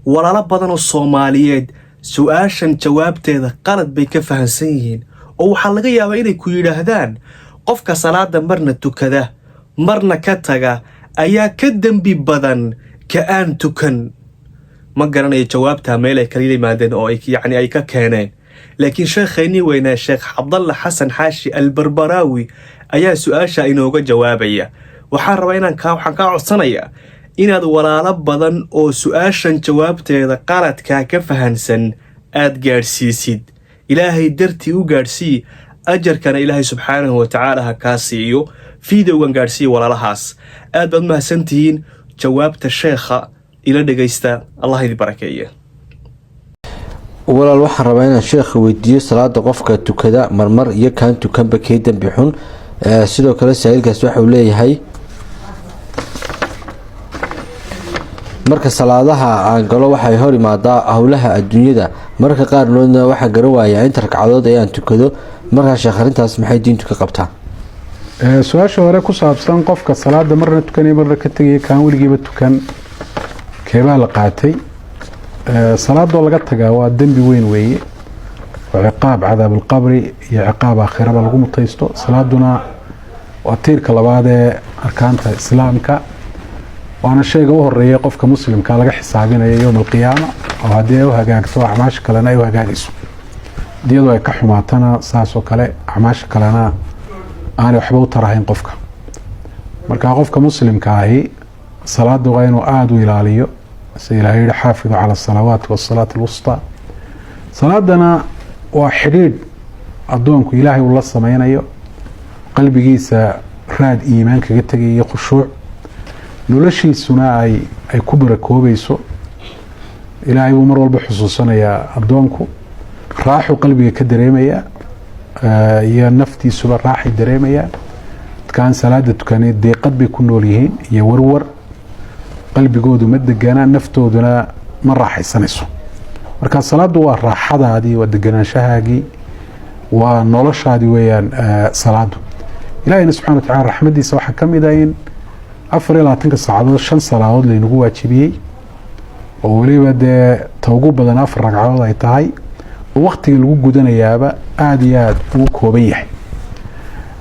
Walaalo badan oo Soomaaliyeed su-aashan jawaabteeda qalad bay ka fahansan yihiin, oo waxaa laga yaabaa inay ku yidhaahdaan qofka salaada marna tukada marna ka taga ayaa ka dembi badan ka aan tukan. Ma garanayo jawaabtaa meel ay kala yimaadeen oo ay yacni ay ka keeneen, laakiin sheekhaynii weynaa, Sheekh Cabdalla Xasan Xaashi Albarbaraawi, ayaa su-aasha inooga jawaabaya. Waxaan rabaa inaan kaa waxaan kaa codsanayaa inaad walaalo badan oo su-aashan jawaabteeda qaladkaa ka fahansan aad gaadhsiisid. Ilaahay dartii u gaadhsii, ajarkana Ilaahay subxaanahu wa tacaala ha kaa siiyo. Videogan gaadhsiiya walaalahaas. Aad baad mahadsantihiin. Jawaabta sheekha ila dhegaysta. Allah idin barakeeye. Walaal, waxaan rabaa inaan sheekha weydiiyo salaada qofka tukada marmar iyo kaan tukanba kee dembi xun? Sidoo kale saa-iilkaas waxa uu leeyahay, marka salaadaha aan galo waxay hor imaadaa howlaha adduunyada, mararka qaarnoodna waxaan garan waayaa inta ragcadood ee aan tukado. Markaa sheekh, arrintaas maxay diintu ka qabtaa? Su-aasha hore ku saabsan qofka salaada marna tukanaya marna ka tegaya, kaan weligiiba tukan keebaa la qaatay? Salaadoo laga tagaa waa dembi weyn weeye, oo ciqaab cadaabulqabri iyo ciqaab aakhiraba lagu mutaysto. Salaaduna waa tiirka labaad ee arkaanta Islaamka, waana shayga u horeeya qofka muslimka laga xisaabinayo yowm alqiyaama, oo haddii ay u hagaagto acmaasha kalena ay u hagaagayso, iyadoo ay ka xumaatana saasoo kale acmaasha kalena aanay waxba u tarahayn qofka. Marka qofka muslimka ahi salaada waa inuu aada u ilaaliyo, sida Ilahay yihi: "Xaafidu cala asalawaati wasalaati alwustaa." Salaadana waa xidhiidh addoonku Ilaahay uu la sameynayo, qalbigiisa raad iimaan kaga tegaya iyo khushuuc, noloshiisuna ay ku barakoobayso. Ilaahay buu mar walba xusuusanayaa addoonku, raaxuu qalbiga ka dareemayaa iyo naftiisuba raaxay dareemayaan. Dadkaan salaada tukanay deeqad bay ku nool yihiin iyo warwar, qalbigoodu ma degana, naftooduna ma raaxaysanayso. Marka salaaddu waa raaxadaadii, waa deganaanshahaagii, waa noloshaadii weeyaan salaadu. Ilahina subxana wa tacala raxmadiisa waxaa ka mid ah in 24-ka saacadood shan salaadood laynagu waajibiyey, oo weliba dee ta ugu badan afar ragcadood ay tahay, oo waktiga lagu gudanayaaba aada iyo aada ugu kooban yahay.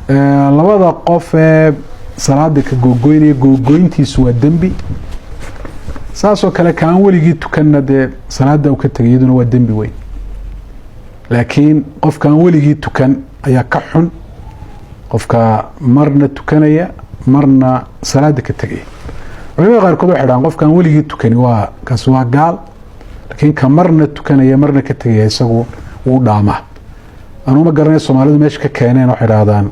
Labada qof ee salaada ka googoynaya, googoyntiisu waa dembi. Saasoo kale kaan weligii tukanna dee salaada uu ka tegay iyaduna waa dembi weyn, laakiin qofkaan weligii tukan ayaa ka xun qofka marna tukanaya marna salaada ka tegaya. Culimada qaarkood waxay dhahaan qofkaan weligii tukani waa kaas waa gaal, laakiin ka marna tukanaya marna ka tegaya isagu wuu dhaamaa. Anuu ma garanay Soomaalidu meesha ka keeneen. Waxay dhahdaan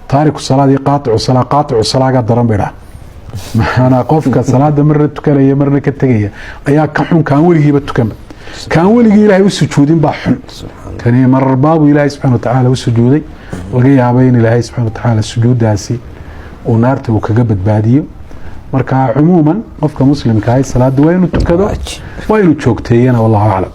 taariku salaad iyo qaaicu salaa, qaaicu salaagaa daran bay dhahaan. Maanaa qofka salaada marna tukanaya marna ka tegaya ayaa ka xun kaan weligiiba tukanba. Kaan weligii Ilaahay u sujuudin baa xun. Kani marar baabuu Ilaahay subxana wa tacaala u sujuuday, laga yaabay in Ilaahay subxana wa tacaala sujuuddaasi uu naarta uu kaga badbaadiyo. Marka cumuuman qofka muslimka ahi salaada waa inuu tukado, waa inuu joogteeyana. Wallahu aclam.